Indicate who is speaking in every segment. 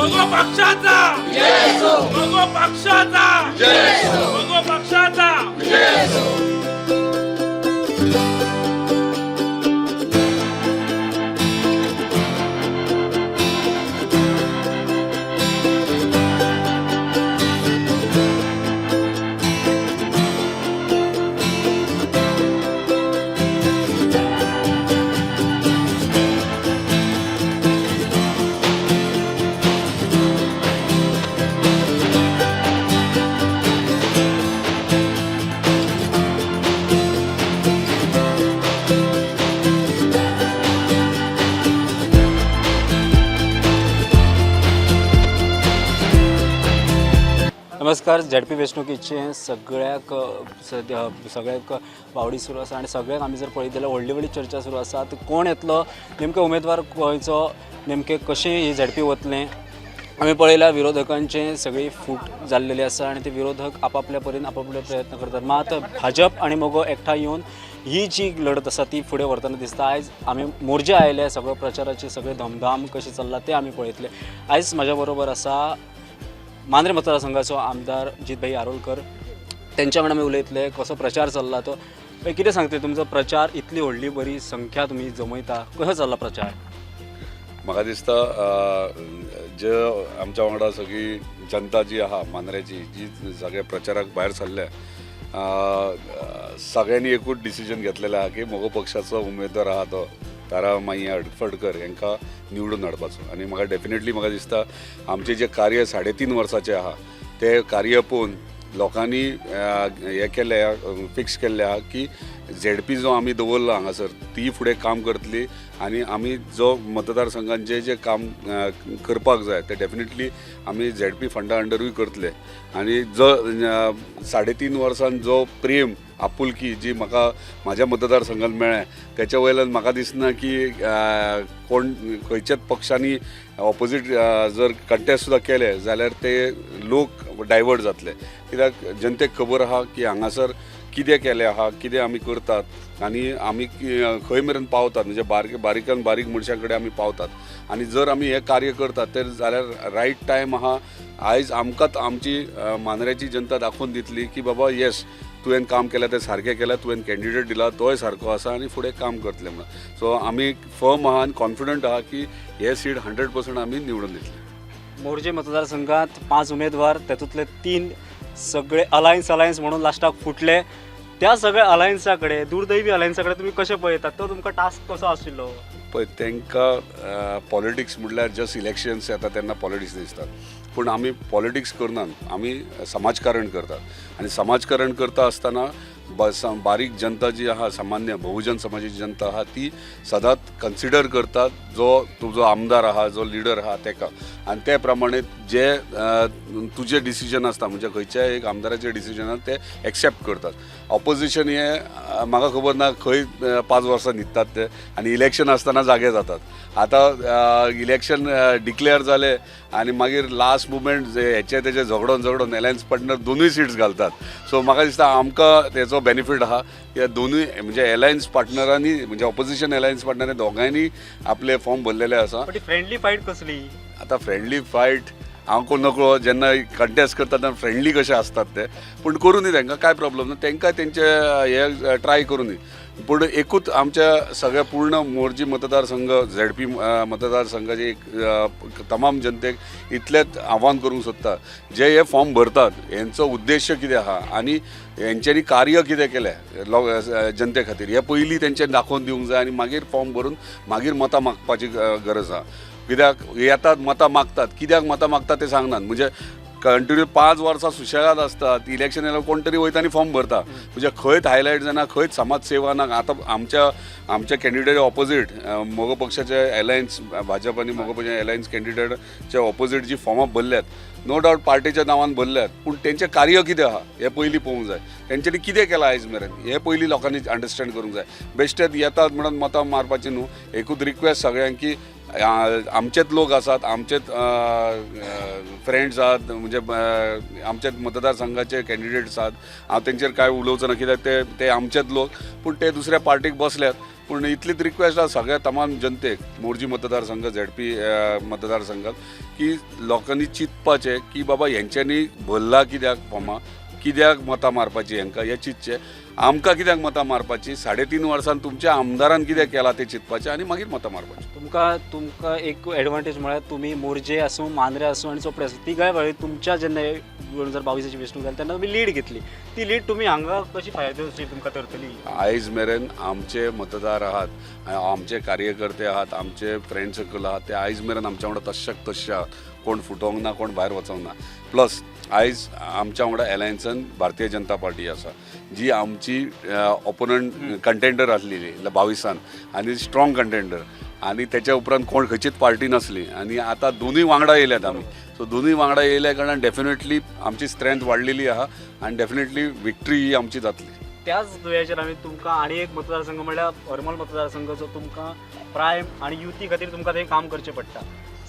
Speaker 1: मगो पक्षाचा, मगो पक्षाचा, मगो पक्षाचा.
Speaker 2: नमस्कार. झेडपी वेंचणुकेचें सगळ्याक सद्या सगळ्याक वावडी सुरू आसा आनी सगळ्याक आमी जर पळयत जाल्यार व्हडली व्हडली चर्चा सुरू आसा. आतां कोण येतलो, नेमके उमेदवार खंयचो, नेमकें कशें ही झेडपी वतलें. आमी पळयलां विरोधकांचें सगळी फूट जाल्लेली आसा आनी ते विरोधक आपापल्या परीन आपापले प्रयत्न करतात. मात भाजप आनी मगो एकठांय येवन ही जी लढत आसा ती फुडें व्हरतना दिसता. आयज आमी मोरजे आयले, सगळो प्रचाराची सगळे धमधाम कशी चल्ला ते आमी पळयतले. आयज म्हाज्या बरोबर आसा मांद्रे मतदारसंघाचो आमदार जीतभाई आरोलकर. तेंच्या वांगडा आमी उलयतले कसो प्रचार चल्ला तो. भाई, कितें सांगतले, तुमचो प्रचार इतली व्हडली बरी संख्या तुमी जमयता, कसो चल्ला प्रचार?
Speaker 3: म्हाका दिसता जे आमच्या वांगडा सगळी जनता जी आहा मांद्र्याची, जी सगळ्या प्रचाराक भायर सरल्या, सगळ्यांनी एकूच डिसिजन घेतलेलें आहा की मगो पक्षाचो उमेदवार आहा तो तारा माई हडफडकर हांकां निवडून हाडपाचो. आनी म्हाका डेफिनेटली म्हाका दिसता आमचें जें कार्य 3.5 वर्साचें आहा तें कार्य पळोवन लोकांनी हें केल्लें आहा, फिक्स केल्लें आहा की झेडपी जो आमी दवरला हांगासर ती फुडें काम करतली आनी आमी जो मतदारसंघान जे जे काम करपाक जाय ते डेफिनेटली आमी झेडपी फंडा अंडरूय करतले. आनी जो 3.5 वर्सान जो प्रेम आपुलकी जी म्हाका म्हाज्या मतदारसंघात मेळ्ळें तेच्या वयल्यान म्हाका दिसना की कोण खंयच्याच पक्षांनी ऑपोजीट जर कंटेस्ट सुद्दां केले जाल्यार ते लोक डायवर्ट जातले. कित्याक जनतेक खबर आहा की हांगासर कितें केलें आहा, कितें आमी करतात आनी आमी खंय मेरेन पावतात, म्हणजे बारीक बारीकान बारीक मनशां कडेन आमी पावतात. आनी जर आमी हें कार्य करतात तर जाल्यार रायट टायम आहा. आयज आमकांच आमची मांद्र्याची जनता दाखोवन दितली की बाबा येस, तुवें काम केलां तें सारकें केलां, तुवें कॅन्डिडेट दिला तोय सारको आसा आनी फुडें काम करतलें म्हणून. सो आमी फर्म आहा आनी कॉन्फिडंट आहा की हे सीट 100% आमी निवडून दितले.
Speaker 2: मोरजे मतदारसंघात 5 उमेदवार, तातूंतले 3 सगळे अलायन्स अलायन्स म्हणून लास्टाक फुटले. त्या सगळ्या अलायन्सा कडेन, दुर्दैवी अलायन्सा कडेन तुमी कशें पळयतात? तो तुमकां टास्क कसो आशिल्लो?
Speaker 3: पळय, तांकां पॉलिटिक्स म्हणल्यार जस्ट इलेक्शन्स येता तेन्ना पॉलिटिक्स दिसतात, पूण आमी पॉलिटिक्स करनात, आमी समाजकारण करतात. आनी समाजकारण करता आसतना बारीक जनता जी आहा, सामान्य बहुजन समाजाची जनता आहा, ती सदांच कन्सिडर करतात जो तुजो आमदार आहा, जो लिडर आहा तेका. आनी ते प्रमाणे जे तुजें डिसिजन आसता, म्हणजे खंयच्याय एक आमदाराचें डिसिजन आसा ते एक्सेप्ट करतात. ऑपोजिशन हें म्हाका खबर ना खंय 5 वर्सां न्हिदतात ते आनी इलेक्शन आसतना जागे जातात. आतां इलेक्शन डिक्लेअर जालें आनी मागीर लास्ट मुमेंट हेचे तेचे झगडोन झगडोन एलायन्स पार्टनर दोनूय सिट्स घालतात. सो म्हाका दिसता आमकां तेचो बेनिफीट आहा की दोनूय म्हणजे एलायन्स पार्टनरांनी, म्हणजे ऑपोजिशन एलायन्स पार्टनरांनी दोगांयनी आपले फॉर्म भरलेले आसा.
Speaker 2: पण ती फ्रेंडली फायट कसली?
Speaker 3: आतां फ्रेंडली फायट हांव कोण नकळो, जेन्ना कंटेस्ट करता तेन्ना फ्रेंडली कशे आसतात ते, पूण करूं न्ही, तांकां कांय प्रॉब्लम ना, तांकां तेंचे हे ट्राय करूं न्ही. पूण एकूच आमच्या सगळ्या पूर्ण मोरजी मतदारसंघ झेडपी मतदारसंघाचे एक तमाम जनतेक इतलेंच आव्हान करूंक सोदता, जे हे फॉर्म भरतात हेंचो उद्देश कितें आहा आनी हेंच्यांनी कार्य कितें केलें जनते खातीर हें पयलीं तेंच्यांनी दाखोवन दिवंक जाय आनी मागीर फॉर्म भरून मागीर मतां मागपाची गरज आहा. कित्याक येतात मतां मागतात, कित्याक मतां मागतात तें सांगनात. म्हणजे कंटिन्यू 5 वर्सां सुशेगाद आसतात, इलेक्शन येयल्यार कोण तरी वयता आनी फॉर्म भरता, म्हणजे खंयच हायलायट जायना, खंयच समाज सेवा ना. आतां आमच्या आमच्या कॅन्डिडेट ऑपोजीट मगो पक्षाचे एलायन्स, भाजप आनी मगो पक्षाचे एलायन्स कॅन्डिडेटच्या ऑपोजीट जी फॉर्मां भरल्यात, नो डावट पार्टीच्या नांवान भरल्यात, पूण तेंचें कार्य कितें आहा हें पयलीं पळोवंक जाय. तेंच्यांनी कितें केलां आयज मेरेन हें पयलीं लोकांनी अंडरस्टँड करूंक जाय. बेश्टेच येतात म्हणून मतां मारपाचीं न्हू. एकूच रिक्वेस्ट सगळ्यांक की आमचेच लोक आसात, आमचेच फ्रेंड्स आहात, म्हणजे आमचेच मतदारसंघाचे कॅन्डिडेट्स आहात. हांव तेंचेर कांय उलोवचो ना कित्याक ते आमचेच लोक, पूण ते दुसऱ्या पार्टीक बसल्यात. पूण इतलीच रिक्वेस्ट आसा सगळ्या तमाम जनतेक मोरजी मतदारसंघ, झेडपी मतदारसंघात की लोकांनी चिंतपाचें की बाबा हेंच्यांनी भरला कित्याक फॉर्मां, कित्याक मतां मारपाची हेंकां हें चिंतचें, आमकां कित्याक मतां मारपाची, 3.5 वर्सान तुमच्या आमदारान कितें केलां तें चिंतपाचें आनी मागीर मतां मारपाची.
Speaker 2: तुमकां तुमकां एक एडवांटेज म्हळ्यार तुमी मोरजे आसूं, मांद्रे आसूं आनी चोपडे आसूं, तिगाय वेळी तुमच्या जेन्ना 2022 वेंचणूक जाली तेन्ना तुमी लीड घेतली, ती लीड तुमी हांगा कशी फायदो तुमकां तरतली?
Speaker 3: आयज मेरेन आमचे मतदार आहात, आमचे कार्यकर्ते आहात, आमचे फ्रेंड सर्कल आहात, ते आयज मेरेन आमच्या वांगडा तश्श्याक तश्शे आहात, कोण फुटोवंक ना, कोण भायर वचोंक ना. प्लस आयज आमच्या वांगडा एलायन्सान भारतीय जनता पार्टी आसा, जी आमची ऑपोनंट कंटेंडर आसलेली 22 आनी स्ट्रॉंग कंटेंडर, आनी तेच्या उपरांत कोण खंयचीच पार्टी नासली आनी आतां दोनूय वांगडा येयल्यात आमी. सो दोनूय वांगडा येयल्या कारणान डेफिनेटली आमची स्ट्रेंथ वाडलेली आहा आनी डेफिनेटली विक्ट्री ही आमची जातली.
Speaker 2: त्याच दुव्याचेर आमी तुमकां आनी एक मतदारसंघ म्हणल्यार हरमल मतदारसंघ जो तुमकां प्रायम आनी युती खातीर तुमकां थंय काम करचें पडटा.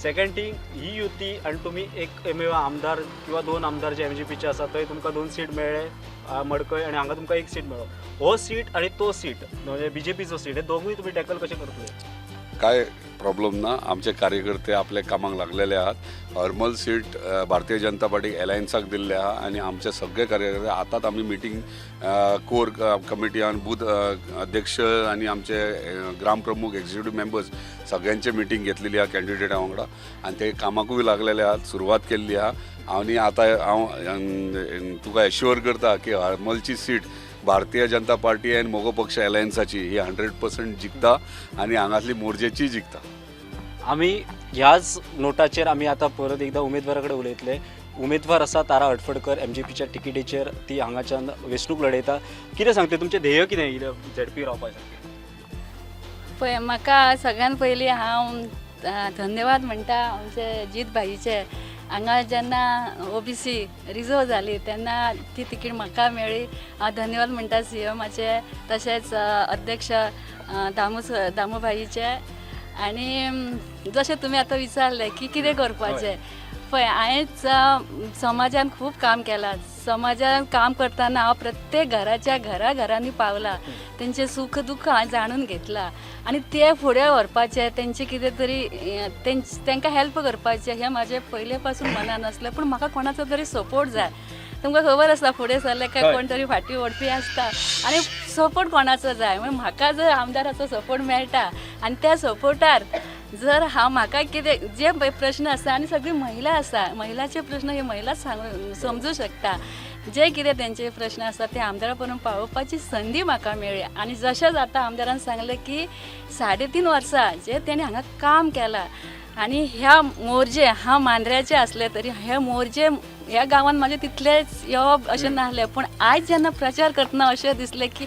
Speaker 2: सेकंड थिंग, ही युती आनी तुमी एक एम आमदार किंवा 2 आमदार जे एमजीपीचे आसा थंय तुमकां 2 सीट मेळ्ळे मडकय आनी हांगा तुमकां 1 सीट मेळ्ळो. हो सीट आनी तो सीट म्हणजे बीजेपीचो सीट हे दोगूय तुमी टॅकल कशें करतले?
Speaker 3: काय प्रॉब्लम ना, आमचे कार्यकर्ते आपल्या कामाक लागलेले आहात. हरमल सीट भारतीय जनता पार्टी एलायन्साक दिल्ले आहा आनी आमचे सगळे कार्यकर्ते आतांच आमी मिटींग कोर कमिटी आनी बूथ अध्यक्ष आनी आमचे ग्रामप्रमुख, एक्झिक्युटीव मेंबर्स सगळ्यांचे मिटींग घेतलेली आहा कॅन्डिडेटा वांगडा आनी ते कामाकूय लागलेले आहात, सुरवात केल्ली आहा. आनी आतां हांव तुका एश्युअर करता की हरमलची सीट भारतीय जनता पार्टी आनी मगो पक्ष एलायन्साची ही 100% जिखता आनी हांगासली मोरजेची जिखता.
Speaker 2: आमी ह्याच नोटाचेर आमी आतां परत एकदां उमेदवारा कडेन उलयतले. उमेदवार आसा तारा हडफडकर, एमजीपीच्या तिकेटीचेर ती हांगाच्यान वेंचणूक लढयता. कितें सांगतले, तुमचें ध्येय कितें झेडपी रावपा सारकें?
Speaker 4: पळय, म्हाका सगळ्यान पयलीं हांव धन्यवाद म्हणटा आमचे जीत भाईचे. हांगा जेन्ना ओबीसी रिजर्व जाली तेन्ना ती तिकीट म्हाका मेळ्ळी. हांव धन्यवाद म्हणटा सीएमाचे, तशेंच अध्यक्ष दामू दामू भाईचे. आनी जशें तुमी आतां विचारलें की कितें करपाचें, पळय हांवें समाजान खूब काम केलां. समाजान काम करतना हांव प्रत्येक घराच्या घरा घरांनी पावलां, तेंचें सूख दुख्ख हांवें जाणून घेतलां आनी ते फुडें व्हरपाचें, तेंचें कितें तरी तेंकां हेल्प करपाचें हें म्हाजें पयले पासून मनान आसलें. पूण म्हाका कोणाचो तरी सपोर्ट जाय. तुमकां खबर आसा फुडें सरलें काय कोण तरी फाटीं ओडपी आसता आनी सपोर्ट कोणाचो जाय. मागीर म्हाका जर आमदाराचो सपोर्ट मेळटा आनी त्या सपोर्टार जर हांव म्हाका कितें जे प्रश्न आसा आनी सगळी महिला आसा, महिलाचे प्रश्न हे महिला सांगू समजू शकता, जे कितें तेंचे प्रश्न आसा ते आमदारा पर्यंत पावोवपाची संदी म्हाका मेळ्ळी. आनी जशेंच आतां आमदारान सांगलें की 3.5 वर्सां जे तेणी हांगा काम केलां आनी ह्या मोरजे हांव मांद्र्याचें आसलें तरी हे मोरजे ह्या गांवांत म्हाजें तितलेंच येवप अशें नासलें, पूण आयज जेन्ना प्रचार करतना अशें दिसलें की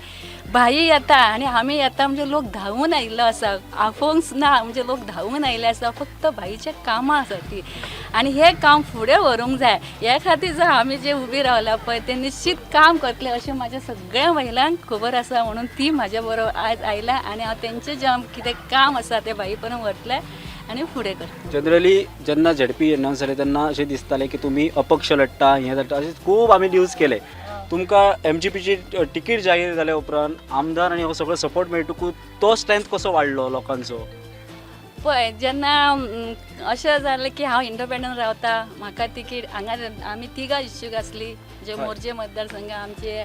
Speaker 4: भाई येता आनी आमी येता म्हणजे लोक धांवून आयिल्लो आसा, आफोवंक ना म्हणजे लोक धांवून आयिल्ले आसा फक्त भाईच्या कामा साठी. आनी हें काम फुडें व्हरूंक जाय हे खातीर जर आमी जे उबी रावला पळय ते निश्चीत काम करतले अशें म्हाज्या सगळ्या महिलांक खबर आसा, म्हणून ती म्हाज्या बरोबर आयज आयल्या आनी हांव तेंचें जें कितें काम आसा तें भाई पर्यंत व्हरतलें आनी फुडें करतलें.
Speaker 2: जनरली जेन्ना झेडपी एनावन्स जालें तेन्ना अशें दिसतालें की तुमी अपक्ष लढटा, हें लढटा, अशें खूब आमी न्यूज केले. तुमकां एमजीपीची तिकीट जाहीर जाल्या उपरांत आमदार आनी हो सगळो सपोर्ट मेळटकूच तो स्ट्रेंथ कसो वाडलो लोकांचो?
Speaker 4: पळय जेन्ना अशें जालें की हांव इंडिपेंडंट रावता, म्हाका तिकीट हांगा आमी तिगां इच्छूक आसली, जे मोरजे मतदारसंघ आमचे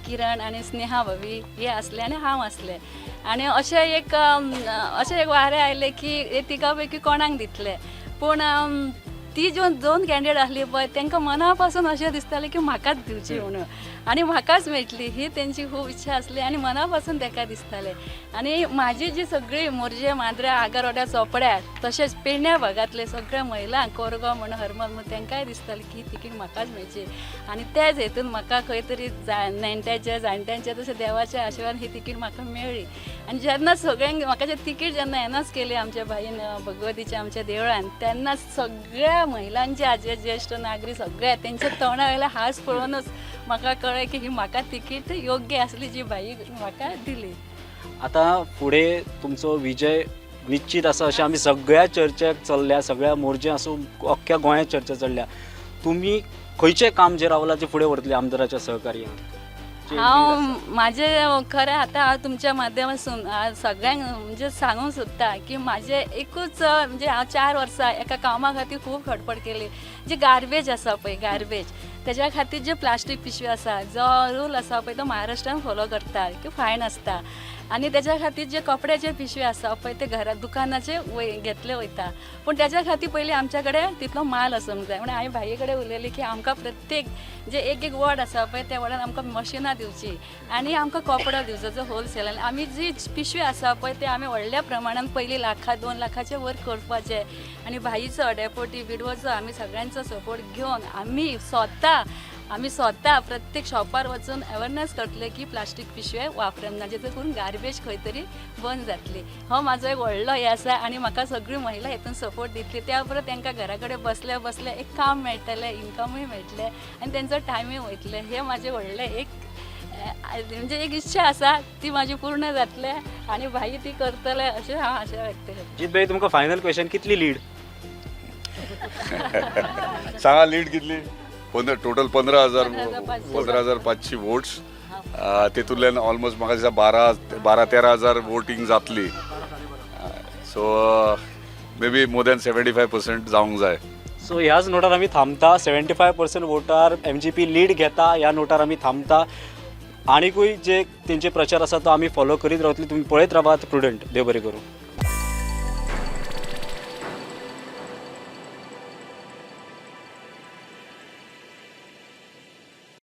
Speaker 4: किरण आनी स्नेहा भाभी हे आसले आनी हांव आसलें. आनी अशें एक अशें एक वारें आयलें की हे तिगां पैकी कोणाक दितले, पूण ती ज्यो 2 कॅन्डिडेट आसली पळय तांकां मना पासून अशें दिसतालें की म्हाकाच दिवची म्हणून आनी म्हाकाच मेळटली ही तेंची खूब इच्छा आसली आनी मना पासून तांकां दिसतालें. आनी म्हाजी जी सगळी मोरजे मांद्र्या आगरवाड्या चोपड्या तशेंच पेडण्या भागांतले सगळ्या महिलांक कोरगांव म्हण हरमल म्हण तांकांय दिसतालें की तिकीट म्हाकाच मेळची. आनी त्याच हेतून म्हाका खंय तरी नेणट्याच्या जाणट्यांच्या तशें देवाच्या आशिर्वादान ही तिकीट म्हाका मेळ्ळी. आनी जेन्ना सगळ्यांक म्हाका जें तिकीट जेन्ना एनावन्स केली आमच्या भाईन भगवतीच्या आमच्या देवळान, तेन्ना सगळ्या महिलांच्या जे ज्येश्ठ नागरीक सगळ्या तेंच्या तोंडा वयले हांस पळोवनच म्हाका कळ्ळें की ही म्हाका तिकीट योग्य आसली जी भाई म्हाका दिली.
Speaker 2: आतां फुडें तुमचो विजय निश्चीत आसा अशें आमी सगळ्या चर्चेक चल्ल्या, सगळ्या मोरजे आसूं अख्ख्या गोंयांत चर्चा चल्ल्या. तुमी खंयचें काम जें रावलां तें फुडें व्हरतले आमदाराच्या सहकार्यान? तुमची?
Speaker 4: हांव म्हाजें खरें आतां हांव तुमच्या माध्यमासून हांव सगळ्यांक म्हणजे सांगूंक सोदता की म्हाजें एकूच म्हणजे हांव 4 वर्सां एका कामा खातीर खूब खटपट केली. जी गार्बेज आसा पळय, गार्बेज तेज्या खातीर जे प्लास्टीक पिशवी आसा, जो रूल आसा पळय तो महाराष्ट्रान फॉलो करता की फायन आसता आनी तेज्या खातीर जे कपड्याचे पिशवी आसा पळय ते घरा दुकानाचे वय घेतले वयता, पूण तेज्या खातीर पयलीं आमच्या कडेन तितलो माल आसूंक जाय. म्हणून हांवें भाई कडेन उलयलें की आमकां प्रत्येक जे एक एक वॉर्ड आसा पळय त्या वॉर्डान आमकां मशिनां दिवची आनी आमकां कपडो दिवचो जो होलसेलान आमी जी पिशवी आसा पळय ते आमी व्हडल्या प्रमाणान पयलीं लाखा 2 लाखाचे वर करपाचे. आनी भाईचो, डेपोटी बिडवोचो, आमी सगळ्यांचो सपोर्ट घेवन आमी स्वता प्रत्येक शॉपार वचून अवेरनेस करतले की प्लास्टीक पिशवे वापरना, जेचे करून गार्बेज खंय तरी बंद जातली. हो म्हाजो एक व्हडलो हें आसा आनी म्हाका सगळी महिला हेतून सपोर्ट दितली. त्या उपरांत तांकां घरा कडेन बसल्या बसल्या एक काम मेळटलें, इन्कमूय मेळटलें आनी तेंचो टायमूय वयतलें. हें म्हाजें व्हडलें एक म्हणजे एक इच्छा आसा, ती म्हाजी पूर्ण जातलें आनी भाई ती करतले अशें हांव आशा व्यक्त करता.
Speaker 2: जीत भाई, तुमकां फायनल क्वेश्चन, कितली लीड?
Speaker 3: सांगा, लीड कितली? पंदरा टोटल 15,000.
Speaker 4: 15,500.
Speaker 3: 15,500 वोट्स. तितूंतल्यान ऑलमोस्ट म्हाका दिसता 12-13 हजार वोटींग जातली, so maybe more than 75% जावंक जाय.
Speaker 2: सो ह्याच नोटार आमी थांबता. 75% वोटार एमजीपी लीड घेता ह्या नोटार आमी थांबता. आनिकूय जे तेंचे प्रचार आसा तो आमी फॉलो करीत रावतली. तुमी पळयत रावात प्रुडंट. देव बरें करूं.